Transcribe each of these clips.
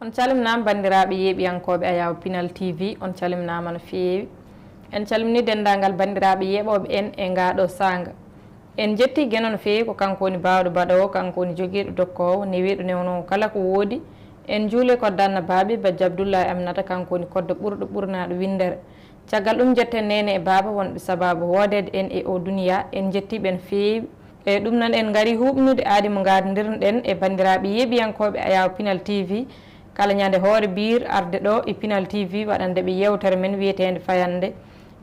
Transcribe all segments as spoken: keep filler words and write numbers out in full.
On calminaama banndiraaɓe yeeɓiyankooɓe Ayaawo Pinal T V, on calminaama no feewi. En calminii denndaangal banndiraaɓe yeeɓooɓe en e ngaa ɗoo saanga. En njettii Geno no feewi, ko kanko woni baawɗo baɗoowo, kanko woni jogiiɗo dokkoowo, newiiɗo newnoowo kala ko woodi. En njuulee kodda annabaaɓe, Bajjo Abdullahi Aminata, kanko woni kodda ɓurɗo ɓurnaaɗo winndere. Caggal ɗum, njetten neene e baaba wonɓe sabaabu woodeede en e oo duniyaa, en njettii ɓe no feewi. E ɗum noon, en ngarii huuɓnude aadi mo ngaarndirno-ɗen e banndiraaɓe yeeɓiyankooɓe Ayaawo Pinal T V. Kala ñande hoore biir arde ɗoo e Pinal T V waɗande ɓe yeewtere men wiyeteende Fayannde.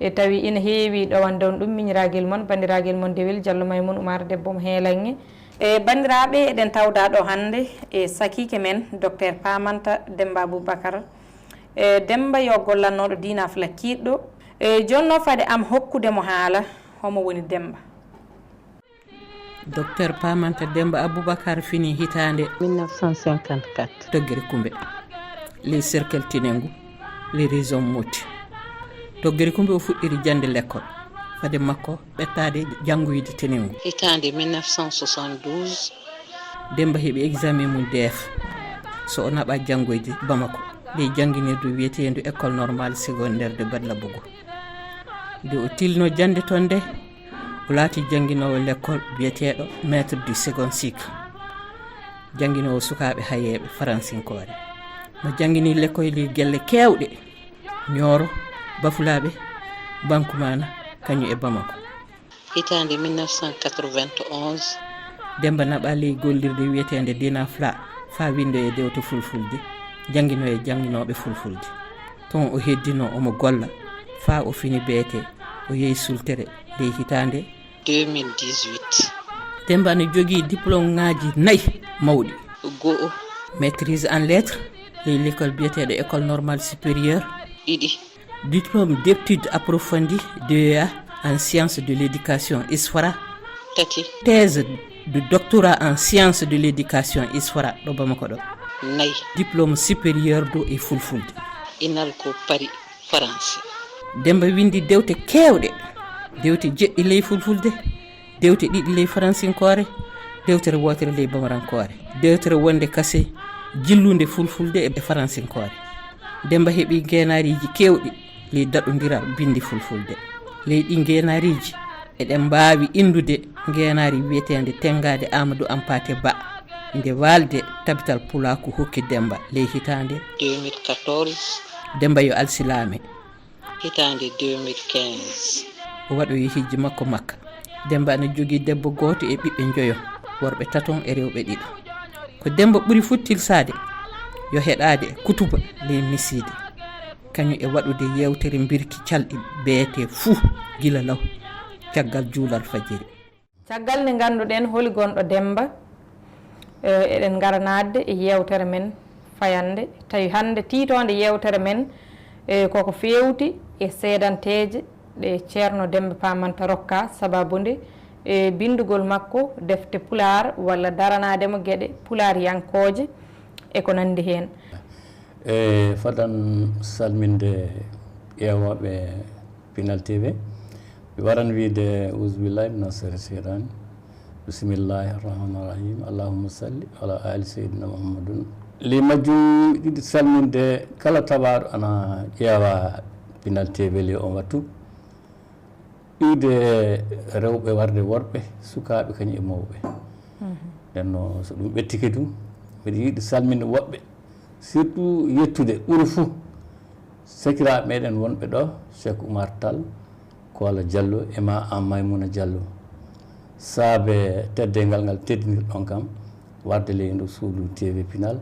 E tawi ina heewi ɗowande on ɗum, miñiraagel mon, banndiraagal mon Dewel Jallo Maymun Umar, debbo mo Heelanŋe. E banndiraaɓe, eɗen tawda ɗo hannde e sakiike men, Docteur Paamanta Demmba Abubakar. E Demmba yo gollannooɗo diina fula kiiɗɗo. E jonno fade am hokkude mo haala, homo woni Demmba? Docteur Paamanta Demmba Abubakar fini hitaande mille neuf cent cinquante-quatre. Toggere Kumbe, ley cercle Tenengu, ley région Moti. Toggere Kumbe o fuɗɗiri jannde lekkol. Fade makko ɓettaade janngoyde Tenengu. Hitaande mille neuf cent soixante-douze. Demmba heɓi examen mum D F. So o naɓa janngoyde Bamako, ley jannginirdu wiyeteendu École Normale Secondaire de Badlabougou. Nde o tilno jannde toon nde, o laati jannginoowo lekkol biyeteeɗo maître du second cycle, jannginoowo sukaaɓe hayeeɓe faransinkoore. Mo janngini lekkoyli gelle keewɗe, Nioro, Bafulaɓe, Bankumana, kañum e Bamako. Hitaande mille neuf cent quatre-vingt-onze. Demmba naɓa ley gollirde wiyeteende Dinafla, faa winndo e dewte fulfulde, janngino e jannginooɓe fulfulde. Toon o heddino omo golla, faa o fini beete, o yehi sultere ley hitaande deux mille dix-huit. Demmba ne jogii diplôme ŋaaji nayi mawɗi. Go'o. Maîtrise en lettres, ley l'école biyeteeɗo École Normale Supérieure. Ɗiɗi. Diplôme d'études approfondies, D E A, en sciences de l'éducation, ISFRA. Tati. Thèse de doctorat en sciences de l'éducation, ISFRA, ɗo Bamako ɗo. Nayi. Diplôme supérieur du e fulfulde. INALCO Paris, Faransi. Demmba winndi dewte keewɗe, dewte jeɗɗi ley fulfulde, dewte ɗiɗi ley faransinkoore, dewtere wootere ley bamarankoore. Dewtere wonde kase jillunde fulfulde e faransinkoore. Demmba heɓi ngeenaariiji keewɗi ley daɗondiral binndi fulfulde. Ley ɗi ngeenaariiji, eɗen mbaawi inndude ngeenaari wiyeteende Tenngaade Aamadu Hampaate Ba, nde Waalde Tabital Pulaaku hokki Demmba ley hitaande deux mille quatorze. Demmba yo alsilaame. Hitaande deux mille quinze. O waɗoyi hijji makko Makka. Demmba ana jogii debbo gooto e ɓiɓɓe njoyo, worɓe taton e rewɓe ɗiɗo. Ko Demmba ɓuri fuu tilsaade yo heɗaade kutuba ley misiide, kañum e waɗude yeewtere mbirki calɗi beete fuu gila law caggal juulal fajiri. Caggal nde ngannduɗen holi gonɗo Demmba, eh, eɗen ngara naatde e yeewtere men fayannde. Tawi hannde tiitoonde yeewtere men, eh, koko feewti e seedanteeje ɗe Ceerno Demmba Paamanta rokka, sababu nde, eh, binndugol makko defte Pulaar walla daranaade mo geɗe Pulaaryankooje e ko nanndi heen. E fadan salminde ƴeewooɓe Pinal T V. Mi waran wiide, "Auzubillahi mina sharri shaytani. Bismillahi rahmani rahim. Allahumma salli ala ali sayyidina Muhammadun." Ley majjum, yiɗi salminde kala tabaaɗo ana ƴeewa Pinal T V ley on wattu. Iwde rewɓe warde worɓe, sukaaɓe kañum e mawɓe. Mhm. Nden no, so ɗum ɓettike du, miɗo yiɗi salminde woɓɓe, surtout yettude ɓuri fuu sakiraaɓe meɗen wonɓe ɗo, Cheikh Oumar Tall, Koola Diallo, e ma an Maimouna Diallo. Saabe teddeengal ngal teddinirɗon kam, warde ley ndo suudu T V Pinal,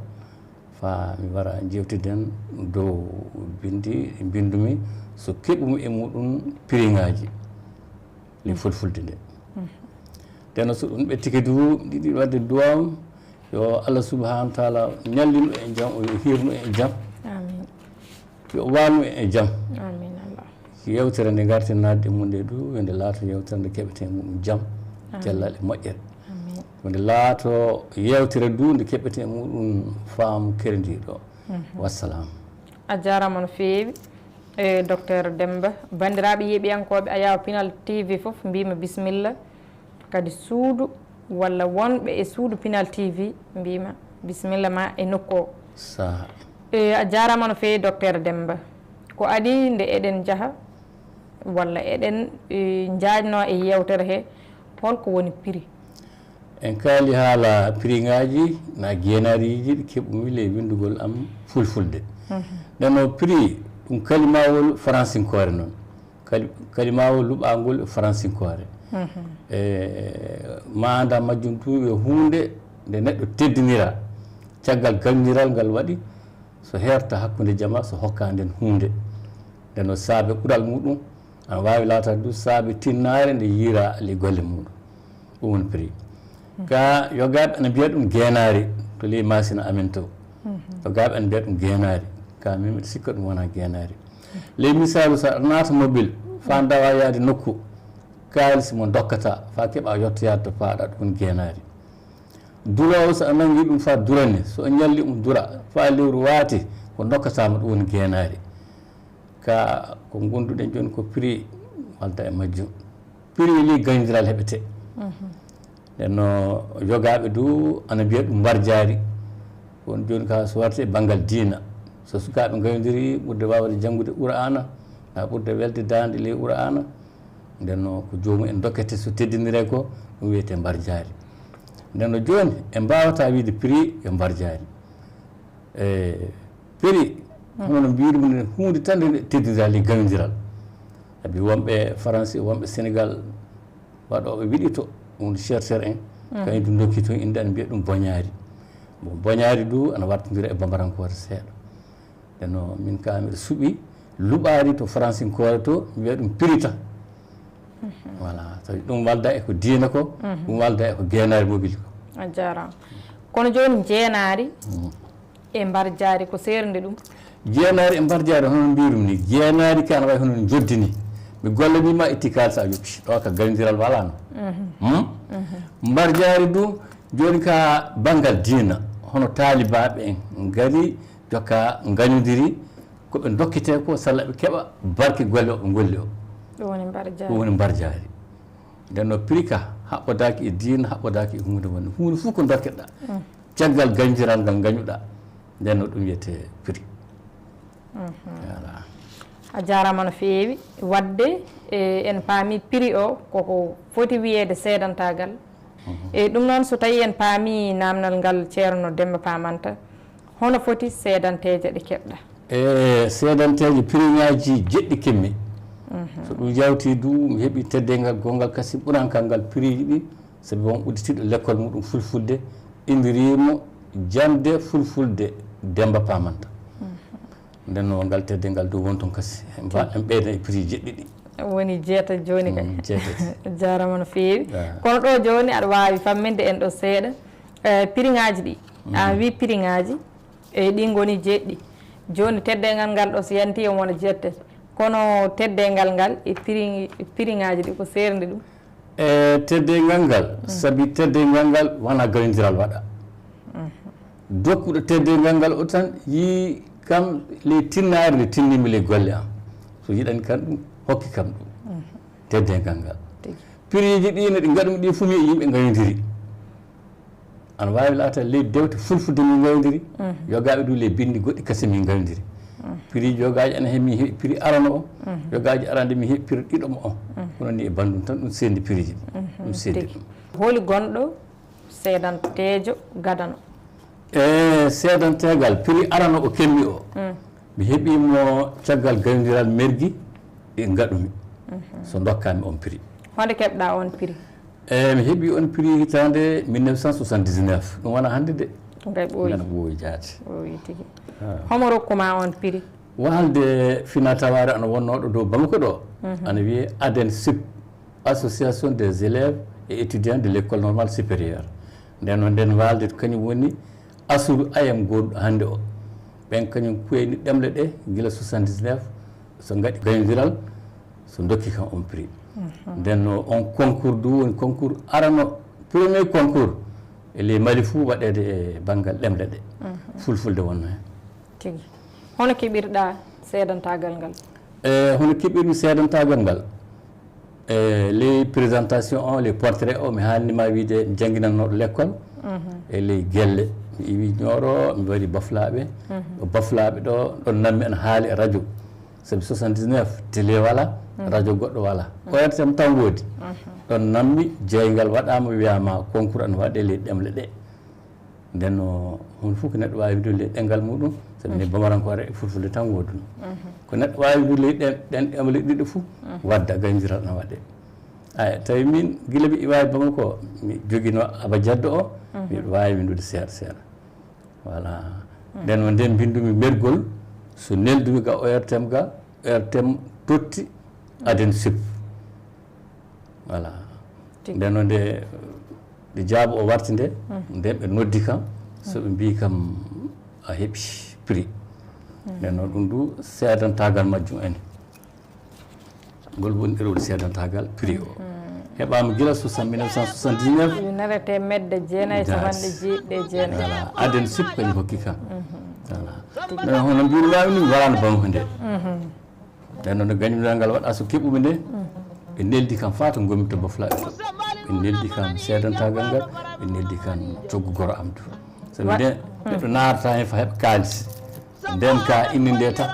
faa mi wara njeewtiden dow binndi, binndumi, so keɓumi e muɗum piriŋaaji ley fulfulde nde. Mhm. Nden no, so ɗum ɓettike du, miɗo yiɗi waɗde duwaaw, yo Allah subhanahu wa taala ñallin en jam, o yo hiirnu en jam. Amiin. Yo waalnu en e jam. Amiin, Allah. Yeewtere nde ngarten naatde e mum nde du, yo nde laato yeewtere nde keɓeten muɗum jam, amin, cellal e moƴƴere. Amin. Yo nde laato yeewtere du nde keɓeten muɗum faamu kerendiiɗo. Mhm. Wassalam. A jaaraama no feewi, e Docteur Demmba. Banndiraaɓe yeeɓiyankooɓe Ayaawo Pinal T V fof, mbiymi bisimilla. Kadi suudu walla wonɓe e suudu Pinal T V, mbiyma bisimilla ma e nokku o. Saha. E a jaaraama no feewi, Docteur Demmba. Ko adii nde eɗen njaha walla eɗen, e, njaajnoo e yeewtere he, holko woni prix? En kaali haala prix ŋaaji, na geenaariji ɗi keɓumi ley winndugol am fulfulde. Nden o prix, ɗum kalimawol faransinkoore noon. Kali-, kalimawol luɓaangol e faransinkoore. E maanda majjum du yo huunde nde neɗɗo teddinira. Caggal gañdiral ngal waɗi, so heerta hakkunde jama, so hokka nden huunde. Nden o saabe ɓural muɗum, ana waawi laataade du saabe tinnaare nde yiira ley golle muɗum. Ɗum woni prix. Ka yogaaɓe ana mbiya ɗum geenaari to ley maasina amen to. Yogaaɓe ana mbiya ɗum geenaari. Ka min miɗo sikka ɗum wonaa geenaari. Ley misaalu, so aɗa naata mobile, faa ndawa yaade nokku, kaalis mo dokkata, faa keɓa yottoyaade to paaɗa, ɗum woni geenaari. Duroowo, so a nangi ɗum faa durani, so o ñalli ɗum dura, faa lewru waati, ko dokkata mo, ɗum woni geenaari. Ka ko ngonduɗen jooni ko prix walda e majjum. Prix ley gañdiral heɓete. Nden no yogaaɓe du ana mbiya ɗum mbarjaari. Won jooni ka so warti e banngal diina. So sukaaɓe ngañdiri ɓurde waawde janngude Qur'aana, na ɓurde welde daande ley Qur'aana. Nden no ko joomum en dokkete so teddinire ko, ɗum wiyete mbarjaari. Nden no jooni en mbaawata wiide prix yo mbarjaari. E prix, hono no mbiiri mum, huunde tan nde teddindiral e gañdiral. Sabi wonɓe Faransi, wonɓe Senegal, waɗooɓe wiɗito, ɗum chercheur en, kañum du ndokki toon innde, ana mbiya ɗum boñaari. Bon, boñaari du ana wartondira e bambarankoore seeɗa. Nden no min ka miɗo suɓi luɓaari to faransinkoore to, mbiya ɗum prix tan. Voilà, tawi ɗum walda e ko diina ko, ɗum walda e ko geenaari mobile ko. A jaaraama. Kono jooni jeenaari e mbarjaari ko seernde ɗum? Jeenaari e mbarjaari, hono no mbirum ni, jeenaari ka ana wayi hono no njoddi ni. Mi gollanii ma, itti kaalis a yoɓi. Ɗo ka gañdiral walaano. Hmm? Mbarjaari du, jooni ka banngal diina, hono taalibaaɓe en ngari, jokka ngañodiri, ko ɓe dokkete ko, salla ɓe keɓa barke golle o ɓe ngolli o. Ɗum woni mbarjaari. Ɗum woni mbarjaari. Nden no prix ka haɓɓodaaki e diina, haɓɓodaaki e huunde wonde. Huunde fof ko dokkeɗa. Caggal gañdiral ngal ngañuɗa. Nden no ɗum wiyete prix. Voilà. A jaaraama no feewi. Wadde, e, en paami prix o koko foti wiyeede seedantaagal. E ɗum noon, so tawi en paami naamnal ngal Ceerno Demmba Paamanta, hono foti seedanteeje ɗe keɓɗa? E seedanteeje, prix ŋaaji jeɗɗi keɓmi. So ɗum yawti du, mi heɓi teddeengal gonngal kasi ɓurangal ngal prix ji ɗi, sabi won udditiiɗo lekkol muɗum fulfulde, inndirimo Jannde Fulfulde Demmba Paamanta. Nden noon, ngal teddeengal du won toon kasi. En mba-, en ɓeyda e prix jeɗɗi ɗi. Woni jeetati jooni kay. Mm, jeetati. Jaaraama no feewi. Ah. Kono ɗo jooni aɗa waawi famminde en ɗo seeɗa. Eh, prix ŋaaji ɗi. A wi prix ŋaaji, e ɗi ngoni jeɗɗi. Jooni teddeengal ngal ɗo so yanti omo wona jeetati. Kono teddeengal ngal e prix, prix ŋaaji ɗi ko seernde ɗum? E teddeengal ngal, sabi teddeengal ngal wona gañdiral waɗa. Dokkuɗo teddeengal ngal o tan yii kam ley tinnaare nde tinnimi ley golle am. So yiɗani kam ɗum, hokki kam ɗum. Teddeengal ngal. Tigi. Prix ji ɗi no ɗi ngaɗumi ɗi fof mi e yimɓe ngañdiri. Ana waawi laata ley dewte fulfulde min ngañdiri, yogaaɓe du ley binndi goɗɗi kase min ngañdiri. Prix yogaaji ana heen mi heɓi prix arano o, yogaaji arande mi heɓi prix ɗiɗo mo o. Kono ni e banndum tan ɗum sendi prix ji. Ɗum sendi tigi. Holi gonɗo seedanteejo gadano? E seedanteegal, prix arano o kemmi o. Mi heɓi mo caggal gañdiral mergi e ngaɗumi. So dokkami on prix. Honde keɓɗa on prix? E mi heɓi on prix hitaande mille neuf cent soixante-dix-neuf. Ɗum wona hannde de. Ɗum kay ɓooyi. Ngana ɓooyi jaati. Ɓooyi tigi. Ah. Homo rokkuma on prix? Waalde finatawaare ana wonnooɗo dow Bamako ɗo. Ana wiyee ADENSUP, Association des élèves et étudiants de l'école normale supérieure. Nden noon, nden waalde kañum woni asuru ayam gonɗo hannde o. Ɓen kañum kuwayni ɗemle ɗe gila soixante-dix-neuf, so ngaɗi gañdiral, so dokki kam on prix. Nden no on concours du woni concours arano, premier concours e ley Mali fuu waɗeede e banngal ɗemle ɗe. Fulfulde wonno heen. Tigi. Hono keɓirɗa seedantaagal ngal? E hono keɓirmi seedantaagal ngal? E ley présentation o, ley portrait o, mi haalnima wiide mi jannginannooɗo l'école e ley gelle. Mi iwi Ñooro, mi wari Baflaaɓe. Ɗo Baflaaɓe ɗo, ɗon nanmi ana haali e radio. Sabi soixante-dix-neuf, télé wala, radio goɗɗo wala. O R T M tan woodi. Ɗon nanmi, jeeyngal waɗaama, wiyaama concours ana waɗee ley ɗemle ɗe. Nden no, hono fof ko neɗɗo waawi wiide ley ɗemngal muɗum, sabi ne bamarankoore e fulfulde tan woodunoo. Ko neɗɗo waawi wiide ley ɗen, ɗen ɗemle ɗiɗi fof, wadda ganjiral ana waɗee. Aya, tawi min, gila mi iwaani Bamako, mi joginoo abajaddo o, miɗo waawi windude seeɗa seeɗa. Voilà. Nden noon, nden mbinndumi mergol, so neldumi ga O R T M ga, O R T M totti aden sip. Voilà. Tigi. Nden noon, nde, nde jaabo o warti nde, nden ɓe noddi kam, so ɓe mbii kam a heɓi prix. Nden noon, ɗum du seedantaagal majjum en. Ngol woni ɗerewol seedantaagal prix o. Heɓaama gila soixante, mille neuf cent soixante-dix-neuf. Ujunere teemedde jeenayi e capanɗe jeeɗiɗi e jeenayi. Voilà. Aden sip kañum hokki kam. Voilà. Nden hono mbiruɗaa ni waraano Bamako nde. Nden noon, nde gañndal ngal waɗaa so keɓumi nde, ɓe neldi kam faa to ngonmi to Baflaaɓe to. Ɓe neldi kam seedantaagal ngal, ɓe neldi kam coggu goro am to. Sabi nden, neɗɗo naatata heen faa heɓa kaalis. Nden ka inde nde tan.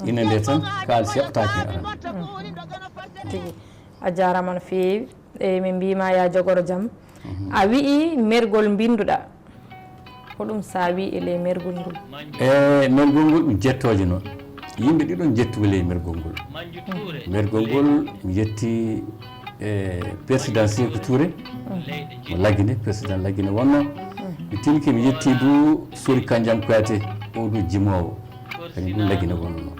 Ine nde tan, kaalis heɓtaaki heen arande. Tigi. A jaaraama no feewi. E min mbiima ya jogoro jam. A wi'i mergol mbinnduɗaa. Ko ɗum saawi e ley mergol ngol? E mergol ngol ɗum jettooje noon. Yimɓe ɗiɗon njettumi ley mergol ngol. Mergol ngol mi yetti e président Sékou Touré, mo Lagine, président Lagine wonno. Mi tinki mi yetti du Sori Kandiang Kouyaté, o du jimoowo. Kañum ɗum Lagine wonno.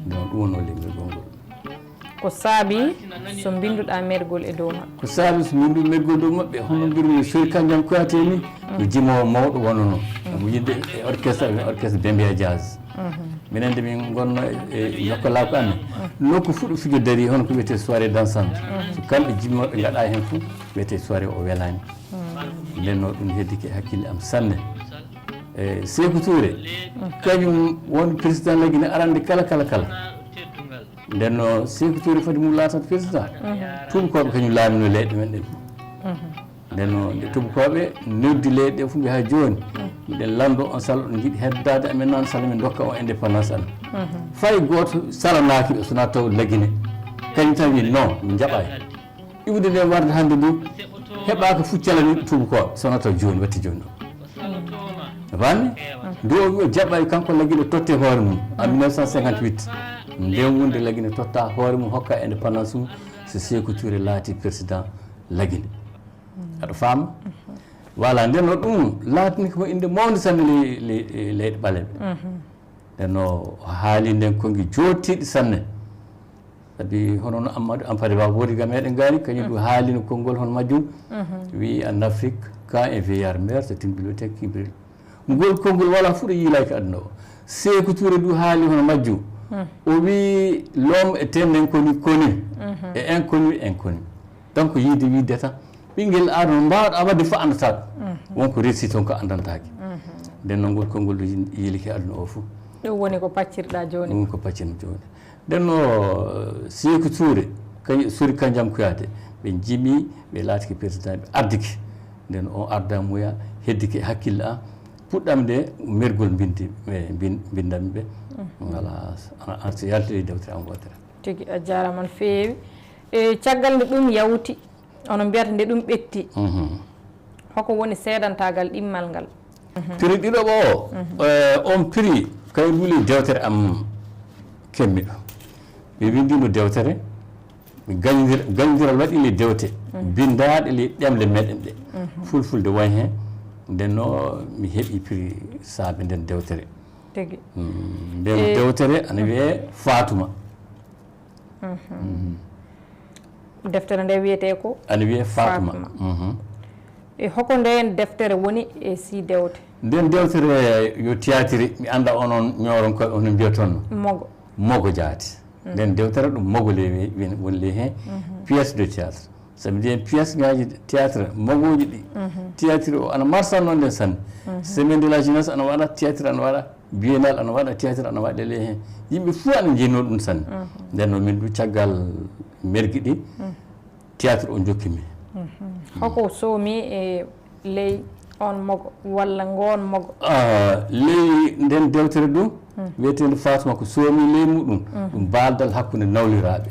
Ɗum, ɗum wonno ley mergol ngol. Ko saabi so mbinnduɗaa mergol e dow maɓɓe? Ko saabi so mbinndu mergol dow maɓɓe, hono mbirmi Sori Kandiang Kouyaté ni, ko jimoowo mawɗo wonno. Omo yidde e orchestre, orchestre Bembeya Jazz. Minen nde min ngonno e, e ñokkolaaku amen. Nokku fuɗɗo fijo dari, hono ko wiyetee soirée dansante. So kamɓe jimooɓe ngaɗa heen fof, wiyetee soirée o welaani. Nden noon ɗum heddike hakkille am sanne. E Sékou Touré, kañum woni président Lagine arande kala, kala, kala. Nden no Sékou Touré fadi mum laatat président. Tuubakooɓe kañum laamino leyɗe men ɗe fof. Nden no nde tuubakooɓe noddi leyɗe ɗe fof, mbi haa jooni, miɗen lanndo on sala oɗon njiɗi heddaade amen noon sala min ndokka on indépendance amen. Fay gooto salanaaki ɓe, so wonaa taw Lagine. Kañum tan wi non, min njaɓaani. Iwde nde warde hannde ndu, heɓaaka fof calaniiɗo tuubakooɓe, so wonaa taw jooni, watti jooni ɗo. A faami? Ndu o wi o jaɓaay kanko Lagine totte hoore mum, en mille neuf cent cinquante-huit. Nden wonde Lagine totta hoore mum, hokka indépendance mum, so Sékou Touré laati président Lagine. Aɗa faama? Voilà, nden no ɗum laatini ko innde mawnde sanne ley, ley, leyɗe ɓaleeɓe. Nden no o haali nden konngi jooɗtiiɗi sanne. Sabi hono no Amadou Hampâté Bâ woodi ga meɗen ngaari, kañum ɗum haalino konngol hono majjum. Wi'i, en Afrique, quand un vieillard meurt, c'est une bibliothèque qui brûle. Ngol konngol walaa fof ɗo yiilaaki aduna o. Sékou Touré du haali hono majjum. O wi'i, l'homme est un inconnu connu, et un connu inconnu. Donc, yiide wiide tan, ɓinngel aadama mbaawɗa waɗde fof anndataa ɗum. Won ko resi toon ko anndantaake. Nden noon ngol konngol ɗo yiilike aduna o fof. Ɗum woni ko paccirɗaa jooni. Ɗum ko paccirmi jooni. Nden no, eh, Sékou Touré, kañum e Sori Kandiang Kouyaté, ɓe njimi, ɓe laatike président, ɓe ardike. Nden on arda muya, heddike e hakkille am. Puɗɗam nde mergol mbindi, eh, mbin-, mbindanmi ɓe. Voilà, ana, ana so yaltiri e dewtere am wootere. Tigi, a jaaraama no feewi. E caggal nde ɗum yawti, ono mbiyata nde ɗum ɓetti. Hoko woni seedantaagal ɗimmal ngal? Prix ɗiɗaɓo o, eh, on prix, kañum wuli dewtere am kemmiɗo. Mi winndino dewtere, mi gañdir-, gañdiral waɗi le dewte, binndaaɗe le ɗemle meɗen ɗe. Fulfulde won heen, nden no mi heɓi prix saabe nden dewtere. Tigi. Mm, nden dewtere ana wiyee Fatuma. Deftere nde wiyetee ko? Ana wiyee Fatuma. Fatuma. E hoko ndeen deftere woni e sii dewte? Nden dewtere yo théâtre, mi annda onon Ñooronkoɓe, ono mbiya toon no? Mogo. Mogo jaati. Nden dewtere ɗum Mogo le wi-, wi-, woni le heen, pièce de théâtre. Sabi mbiyen pièce ngaji théâtre, Mogoji ɗi. Théâtre o ana marsa noon nden sanne. Semaine de la jeunesse ana waɗa, théâtre ana waɗa. Biennale ana waɗa, théâtre ana waɗe ley heen. Yimɓe fof ana njiynoo ɗum sanne. Nden noon min du caggal mergi ɗi, théâtre o jokki mi. Hoko soomi e ley On mogo walla ngoon mogo? Ah, ley nden dewtere ɗum, wiyeteende Fatuma ko soomi ley muɗum, ɗum baaldal hakkunde nawliraaɓe.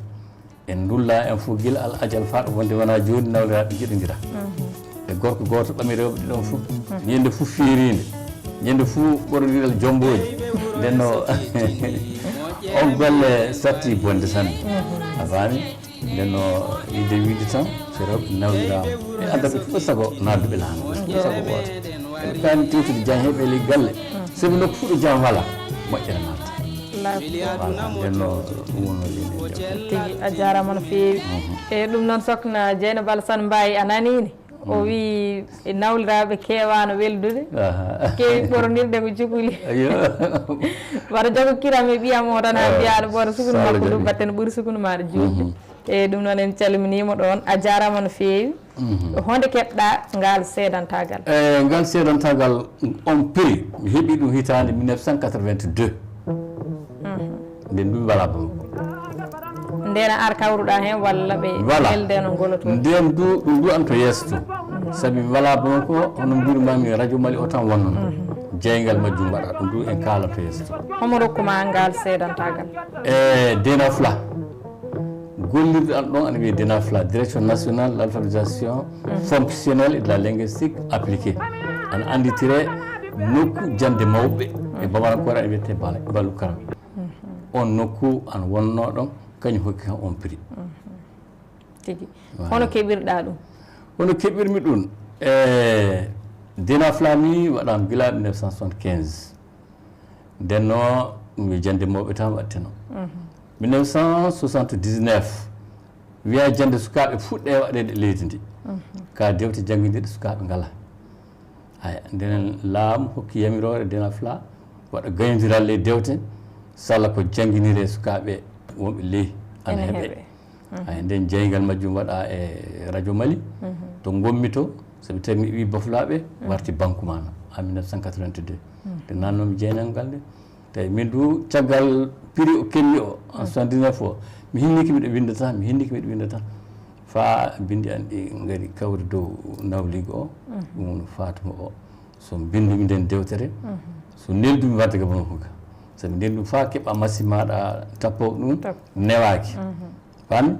En ndulla en fof gila al ajal faa ɗo wonde wonaa jooni nawliraaɓe njiɗondira. E gorko gooto ɓami rewɓe ɗiɗon fof. Ñande fof fiiriinde. Ñande fof ɓorodiral jombooji. Nden no, on golle satti bonde sanne. A faami? Nden no yidde wiide tan, so rewɓe nawliraama, ɓe adda ɓe fof sago naatduɓe laana, ɓe fof sago gooto. Eɓe kaani tewtude jam heɓe ley galle. Sabi nokku fof ɗo jam wala, moƴƴere natta. Voilà, nden no ɗum wonno leydi ndi. Tigi, a jaaraama no feewi. E ɗum noon, Sokna Dieynaba Alassane Mbaye, a nanii ni? O wii, e nawliraaɓe keewaano weldude. Aha. Keewi ɓorondirde ko cukuli. Ayo. Wata jogo kiram e ɓiyam o tan, haa mbiya aɗa ɓoora sukunu makko ɗum, batten ɓuri sukunu maaɗa juutde. E ɗum noon, en calminiima ɗoon. A jaaraama no feewi. Honde keɓɗaa ngaal seedantaagal? E ngal seedantaagal, on prix, mi heɓi ɗum hitaande mille neuf cent quatre-vingt-deux. Nden ɗum wala Bamako. Ndeen a ar kawruɗaa heen walla ɓe Voilà. Neldeno ngolo toon? Nden du, ɗum du an to yeeso to. Sabi mi wala Bamako, hono mbirumaami radio Mali o tan wonnono. Jeyngal majjum mbaɗa, ɗum du en kaalan to yeeso to. Homo rokkuma ngaal seedantaagal? E Denafla. Gollirde an ɗon ana wiyee Denafla, Direction Nationale de l'Alphabétisation Fonctionnelle et de la Linguistique Appliquée. Ana annditire nokku jannde mawɓe e Bamarankoore, ana wiyetee Bal-, Balukaram. On nokku ana wonnoo ɗon, kañum hokki kam on prix. Tigi. Voilà. Hono keɓirɗaa ɗum? Hono keɓirmi ɗum? E Denafla mi waɗaama gila mille neuf cent soixante-quinze. Nden no ɗum yo jannde mawɓe tan waɗteno. Mille neuf cent soixante-dix-neuf, wiya jannde sukaaɓe fuɗɗe waɗeede e leydi ndi. Ka dewte janngindirɗe sukaaɓe ngala. Haya, nden laamu hokki yamiroore Denafla waɗa gayndiral ley dewte, sala ko jannginiree sukaaɓe wonɓe ley ana Ene heɓe. Heɓe. Ay, nden jeyngal majjum waɗa e radio Mali, to ngonmi to, sabi tawi mi wi Bafulaaɓe warti banku maana, en mille neuf cent quatre-vingt-deux. Nde naannoomi jeyngal ngal nde, tawi min du caggal prix o keɓmi o, en soixante-dix-neuf o, mi hinniki miɗo winnda tan, mi hinniki miɗo winnda tan. Faa binndi an ɗi ngari kawri dow nawliigu o, ɗum woni Fatuma o. So mbinndumi nden dewtere, so neldumi wadde ga Bamako ga. Sabi nden ɗum faa keɓa masi maaɗa tappoowo ɗum, newaaki. Faami?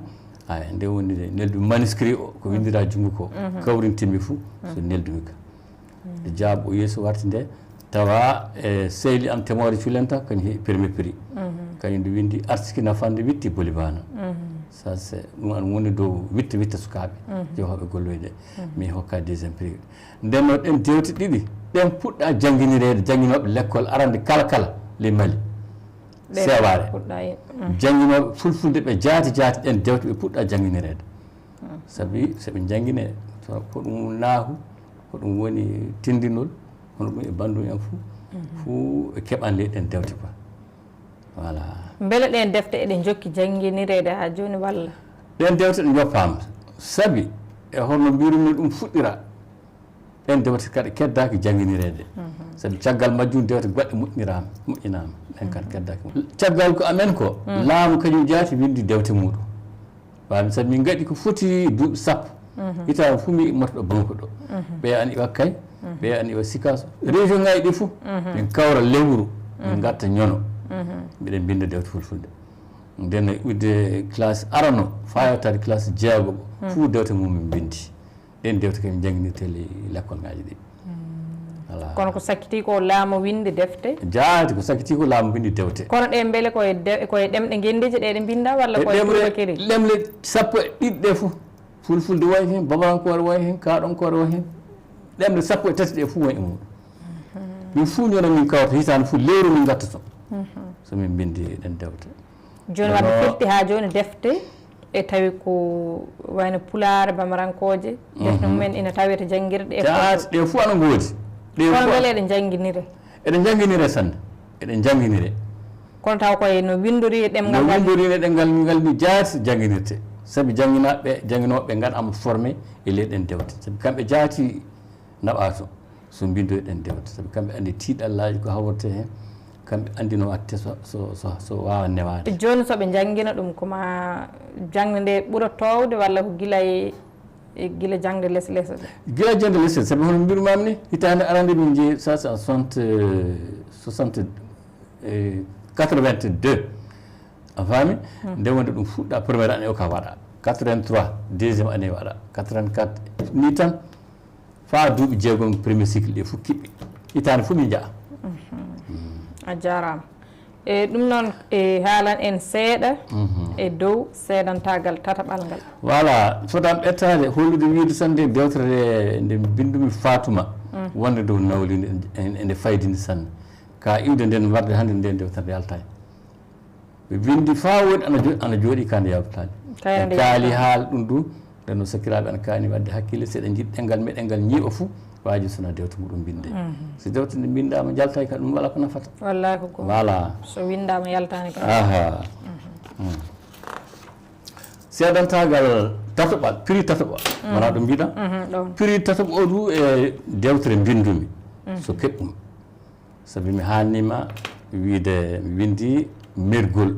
Ay, nde woni nde, neldu manuscrit o, ko winndira junngo ko, kawrintinmi fuu, so neldumi ka. E jaab o yeeso warti nde, tawa e sehli am Temoore Culenta, kañum heɓi premier prix. Kañum nde winndi artiki nafande witti boli bana. Ça, c'est, ɗum an woni dow witte, witte sukaaɓe, jehooɓe golloyde. Mi hokka deuxième prix. Nden no ɗen dewte ɗiɗi, ɗen puɗɗa jannginireede jannginooɓe lekkol arande kala kala ley Mali. Seewaare. Jannginooɓe fulfulde ɓe jaati jaati, ɗen dewte ɓe puɗɗa jannginireede. Sabi so ɓe njanngine, so ko ɗum naahu, ko ɗum woni tinndinol, hono ɗum e banndum en fuu, fuu ɓe keɓan ley ɗen dewte quoi. Voilà. Mbele ɗeen defte eɗe njokki jannginireede haa jooni walla? Ɗeen dewte ɗe njoppaama. Sabi e hono mbirumi ɗum fuɗɗira, ɗeen dewte kadi keddaaki jannginireede. Sabi caggal majjum dewte goɗɗe moƴƴiraama, moƴƴinaama. Ɗeen kadi keddaaki. Caggal ko amen ko, laamu kañum jaati winndi dewte muuɗum. Waawi sabi min ngaɗi ko foti duuɓi sappo. Hitaande fof mi immoto ɗo Bamako ɗo. Ɓe ana iwa Kay, ɓe ana iwa Sikaso. Région ngaji ɗi fof, min kawra lewru, min ngarta ñono. Mbiɗen mbinnda dewte fulfulde. Nden no iwde classe arano, faa yottaade classe jeegoɓo, fof dewte mum min mbinndi. Ɗen dewte kam jannginirtee ley lekkol ngaji ɗi. Voilà. Kono ko sakkiti ko laamu winndi defte? Jaati ko sakkiti ko laamu winndi dewte. Kono ɗe mbele ko e de-, ko e ɗemɗe ngenndiije ɗe ɗe mbinnda walla ko e ɗemle, tuubakeeri? Ɗemle sappo e ɗiɗi ɗe fof. Fulfulde wayi heen, Babarankoore wayi heen, Kaaɗonkoore wayi heen. Ɗemle sappo e tati ɗe fof wayi e mum. Min fof ñono min kawrata hitaande fof lewru min ngattoto. So min mbinndi ɗen dewte. Jooni wadde firti haa jooni defte e tawi ko wayno Pulaar, Bamarankooje, defte mumen ina tawee to janngirɗe e jaati, ɗe fof ana ngoodi. Ɗe kono fof mbele eɗe njannginire? Eɗe njannginire sanne. Eɗe njannginire. Kono taw koye no winndori e ɗemngal no ngal? Winndori e ɗemngal ngal mi jaati jannginirte. Sabi jannginaaɓe, jannginooɓe ngal am formé e ley ɗen dewte. Sabi kamɓe jaati naɓaa to. So mbinndoyɗen dewte, sabi kamɓe anndi tiiɗallaaji ko hawrete heen, kamɓe anndi no waɗte so, so, so, so waawa newaade. E jooni so ɓe njanngina ɗum, ko ma jaŋde nde ɓura toowde walla ko gila e, e gila jaŋde les les ɗe? Gila jaŋde les les, sabi hono mbirmaami ni, hitaande arande min njehi sa- sa- soixante, soixante, eh, quatre-vingt-deux. A faami? Nde wonde ɗum fuɗɗa première année o ka waɗa. Quatre-vingt-trois, deuxième année waɗa. Quatre-vingt-quatre, ni tan. Faa duuɓi jeegom premier cycle ɗe fof kiɓɓi. Hitaande fof min njaha. A jaaraama. E ɗum noon, e haalan en seeɗa e dow seedantaagal tataɓal ngal. Voilà, fotani ɓettaade, hollude wiyde tan nde dewtere nde mbinndumi Fatuma, wonde dow nawlinde en, en, ende faydini sanne. Ka iwde nden warde hannde nden dewtere nde yaltaani. Ɓe binndi faa wooɗi ana jo-, ana jooɗi ka nde yaltaani. Kaya nde kaali yaltaani. Haala ɗum du, nden no sakiraaɓe ana kaani wadde hakkille, si eɗen njiɗi ɗemngal meɗen ngal ñiiɓa fuu, waaji sona dewte muɗum mbinde. So dewte nde mbindaama jaltaaki ka ɗum wala ko nafata. Wallahi ko goonga. Voilà. So winndaama yaltaani ka. Aha. Seedantaagal tataɓal, prix tataɓal. Wona ɗum mbiɗa? Ɗon. Prix tataɓo o du e dewtere mbindumi. So keɓɗum. Sabi mi haalniima wiyde mi winndi mergol.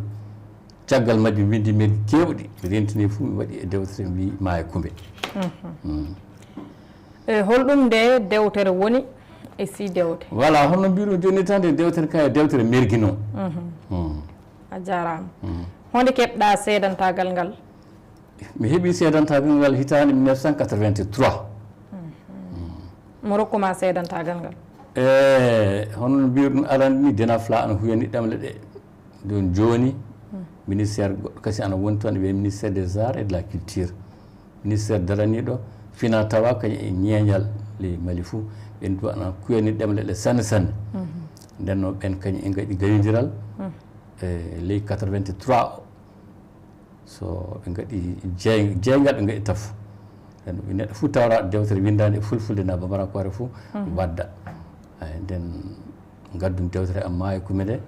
Caggal majjum mi winndi mergi keewɗi. Mi rentini fof mi waɗi e dewtere mi wiyi Maayo Kumbe. E holɗum nde dewtere woni e si dewte? Voilà, hono mbiɗum jooni tan nde dewtere ka e dewtere mergino. A jaaraama. Honde keɓɗa seedantaagal ngal? Mi heɓi seedantaagal ngal hitaande mille neuf cent quatre-vingt-trois. Mo rokkuma seedantaagal ngal? E hono no mbiruɗum arande ni, Dina Fla ana huyani ɗemle ɗe. Ɗum jooni, ministère goɗɗo kasi ana woni toon, ɓe ministère des arts et de la culture. Ministère daraniiɗo fina tawa kañum e ñeeñal ley Mali fuu. Ɓen du ana kuyani ɗemle ɗe sanne sanne. Nden noon ɓen kañum en ngaɗi gayondiral, e ley quatre-vingt-trois o. So ɓe ngaɗi jey-, jeyngal ɓe ngaɗi tafo. Nden ɓe neɗɗo fuu tawra dewtere winndaande e fulfulde na bambarankoore fuu wadda. Ay, nden ngaddum dewtere am Maayo Kumbe nde.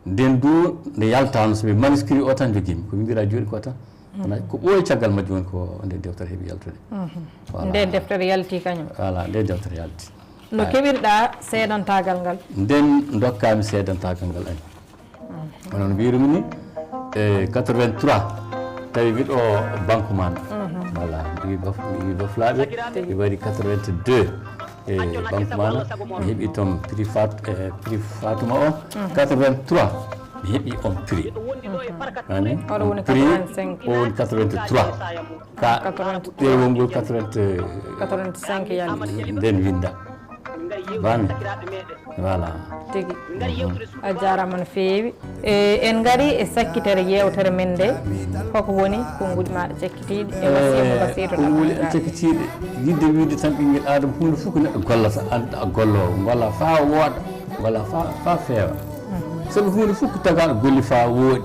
Nden du nde yaltaano, sabi manuscrit o tan njogiimi, ko winndiraa jooɗi ko tan. Kono ko ɓooyi caggal majjum woni ko nde dewtere heɓi yaltude. Voilà. Nde deftere yalti kañum? Voilà, nde deftere yalti. No keɓirɗa seedantaagal ngal? Nden ndokkaami seedantaagal ngal ani. Hono no mbirumi ni, e quatre-vingt-trois, tawi mbiɗo banque mana. Voilà, mi wi baf-, mi wi baflaaɓe, mi waɗi quatre-vingt-deux e banque mana, mi heɓi toon prix Fat-, e prix Fatuma o, quatre-vingt-trois, mi heɓi on prix. Ani, oɗo woni prix quatre-vingt-cinq. O woni quatre-vingt-trois. Ka quatre-vingt-trois. Ɗerewol ngol quatre-vingt, quatre-vingt-cinq yalti. Nden winda. Bami. Voilà. Tigi. A jaaraama no feewi. E, en ngari e sakkitere yeewtere men nde. Koko woni konnguɗi maaɗa cakkitiiɗi e wasiya mo Basiiru konnguɗi am cakkitiiɗi. Yidde wiide tan ɓinngel Aadama huunde fof ko neɗɗo gollata, annda golloowo, golla faa wooɗa, golla faa, faa feewa. Sabu huunde fof ko tagaaɗo golli faa wooɗi.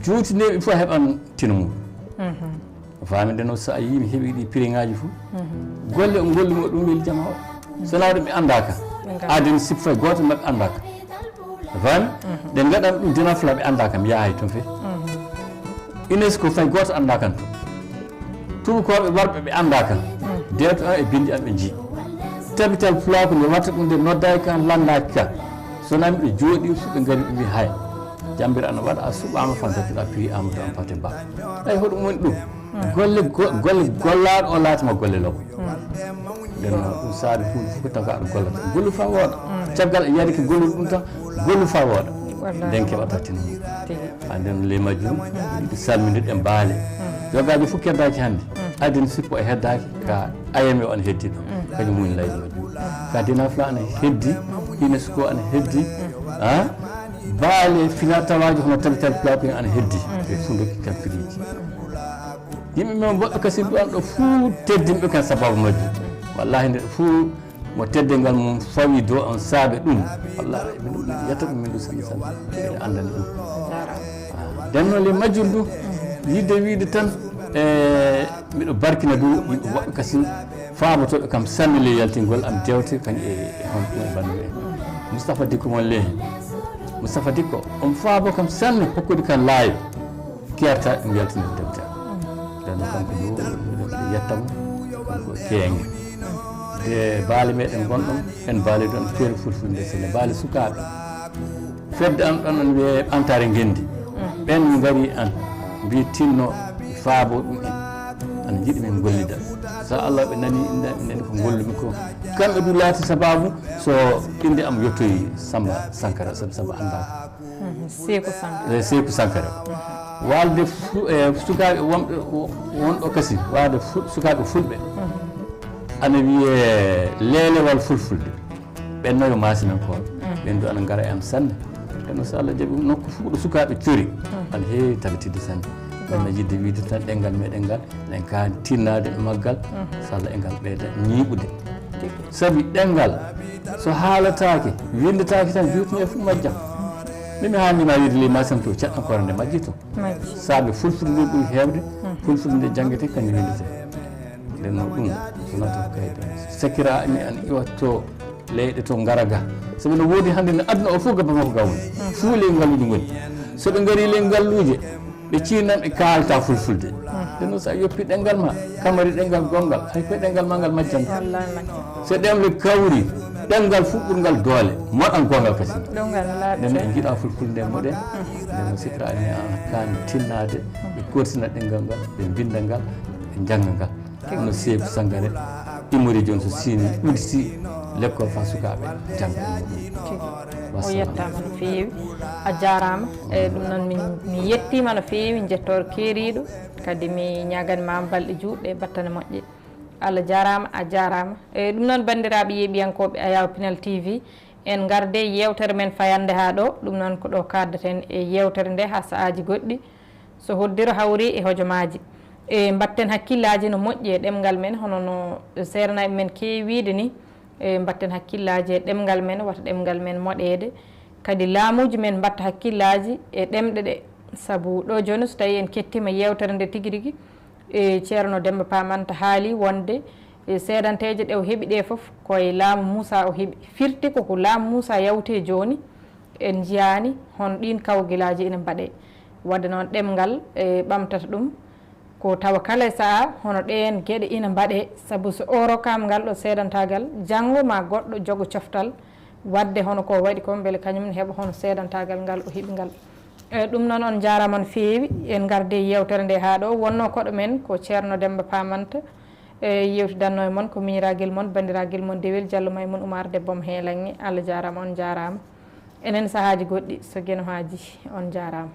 Juutineeɓe fof heɓan tino mum. A faami nde noon, so a yii mi heɓi ɗi piriŋaaji fof. Golle o golli mo ɗum weli jama o. So naa ɗum ɓe anndaaka. Aden sip fay gooto maɓɓe anndaaka. A faami? Ɗe ngaɗan ɗum Dina Fla ɓe anndaaka, mi yahay toon fey. UNESCO fay gooto anndaaka toon. Tuubakooɓe warɓe ɓe anndaaka. Deeto an e binndi an ɓe njii. Tabital Pulaaku nde watta ɗum nde noddaaki kan, lanndaaki kan. So naa miɗo jooɗi, so ɓe ngari ɓe mbi hay. Jambere ana waɗa, a suɓaama fa ngattuɗa prix Amadou Hampâté Bâ. Ay, hoɗum woni ɗum? Golle go-, golle gollaaɗo o laatima golle law. Nden noon ɗum saabi huunde fof ko tagaaɗo gollata. Gollu faa wooɗa. Caggal a yarike gollude ɗum tan, gollu faa wooɗa. Wallahi. Nden keɓata tino mum. Tigi. Ha nden ley majjum, yiɗi salminde ɗen baale. Jogaaji fof keddaaki hannde. Adin sippo e heddaaki, ka A M O ana heddi ɗum. Kañum woni laydi majjum. Ka Dina Fla ana heddi, UNESCO ana heddi. Ha? Baale fina tawaaji hono Tabital Pulaaku en ana heddi. Ɓe fof ndokki kan prix ji. Yimɓe men woɓɓe kasi du'an ɗo fuu teddinɓe kan sababu majjum. Wallahi nde fuu mo teddingal mum fawi dow on saabe ɗum. Wallahi min ɗum min yetta ɗum min ɗum sanne sanne. Miɗo anndani ɗum. Ah, nden noon le majjum du, yidde wiide tan, e miɗo barkina du yimɓe woɓɓe kasi. Faabotooɓe kam sanne ley yaltingol am dewte kañ e, e honɗum e banndum en. Moustapha Dicko mon ley. Moustapha Dicko, on faabo kam sanne hokkude kan laawi. Keerta ɗum yaltinir dewte am. Nden kanko du, miɗo yetta mo, kanko keeŋe. De baale meɗen gonɗon, en baale ɗon feere fulfulde sene, baale sukaaɓe. Fedde am ɗon, on wiyee Ɓantaare Ngenndi. Ɓen ngari an, mbi tinno, faabo ɗum en. Ana njiɗi min gollida. Allah ɓe nani inda ɓe nani ko gollumi ko. Kamɓe du laati sababu so inde am yottoyi Samba Sankara, sabu Samba annda. Mhm, Seeku Sankara. Eh, Seeku Sankara. Walde fu-, eh, sukaaɓe wonɓe, wo-, wonɗo kasi, walde fu-, sukaaɓe fulɓe. Ana wiye leelewal fulfulde. Ɓen nayo maasinankooɓe. Ɓen du ana ngara e am sanne. Kono so Allah jaɓi nokku fof ɗo sukaaɓe cori, ana heewi tabitidde sanne. Ɓen no yidde wiide tan ɗenngal meɗen ngal, eɗen kaa tinnaade e maggal, so Allah e ngal ɓeyda ñiiɓude. Sabi ɗenngal, so haalataake, winndataake tan, jottine e fof majjam. Min mi haalnima wiide ley maasina to, caɗɗankoore nde majji to. Majji. Saabe fulfulde nde ɓuri heewde, fulfulde nde janngete, kañum winndete. Nden noon ɗum, so nata ko kaydi. Sakira ni an iwatto leyɗe to ngara ga. Sabi no woodi hannde no aduna o fof gabba makko ga woni. Fuu ley ngalluuji ngoni. So ɓe ngari ley ngalluuje, ɓe ciinan ɓe kaalta fulfulde. Nden noon so a yoppi ɗenngal ma, kamari ɗenngal gonngal, hay koye ɗenngal ma ngal majjanta. Wallahi majjanta. So ɗemle kawri, ɗenngal fuɗɗurngal doole, moɗan gonngal kasin. Ɗum ngal laaɓi. Nden noon en njiɗa fulfulde nden moɗen. Nden noon sikra ni an kaan tinnaade, ɓe kortina ɗenngal ngal, ɓe mbinnda ngal, ɓe njannga ngal. Kono Seeku Sangare immori jooni so siini udditi lekkol fa sukaaɓe jannga ɗum. Tigi. O yettaama no feewi, a jaaraama. E ɗum noon min, mi yettiima no feewi, njettoor keeriiɗo. Kadi mi ñaaganima balɗe juutɗe, battane moƴƴe. Allah jaaraama, a jaaraama. E ɗum noon banndiraaɓe yeeɓiyankooɓe Ayaw Pinal T V, en ngarde yeewtere men fayannde haa ɗo. Ɗum noon ko ɗo kaaddeten e yeewtere nde haa sa'aaji goɗɗi. So hoddiro hawri e hojomaaji. E mbatten hakkillaaji no moƴƴi e ɗemngal men, hono no seedanaaɓe men keewiide ni. E mbatten hakkillaaji e ɗemngal men, wata ɗemngal men moɗeede. Kadi laamuuji men mbatta hakkillaaji e ɗemɗe ɗe. Sabu ɗo jooni so tawii en kettiima yeewtere nde tigi rigi, e Ceerno Demmba Paamanta haali wonde e seedanteeje ɗe o heɓi ɗe fof ko e laamu Muusaa o heɓi. Firti ko ko laamu Muusaa yawti jooni, en njiyaani hono ɗiin kawgilaaji ina mbaɗee. Waɗde noon ɗemngal e ɓamtata ɗum ko tawa kala e sahaa hono ɗeen geɗe ina mbaɗee, sabu so o rokkaama ngal ɗo seedantaagal, janngo ma goɗɗo jogo coftal waɗde hono ko waɗi ko, mbele kañum ne heɓa hono seedantaagal ngal o heɓi ngal. E ɗum noon on njaaraama no feewi, en ngardi e yeewtere nde haa ɗo, wonnoo koɗo men ko Ceerno Demmba Paamanta. E yeewtidannoo e mon ko miñiraagel mon, banndiraagal mon Dewel Jallo Maymun Umaar, debbo mo Heelanŋe. Allah jaaraama, on njaaraama. Enen sahaaji goɗɗi so Geno haajii, on njaaraama.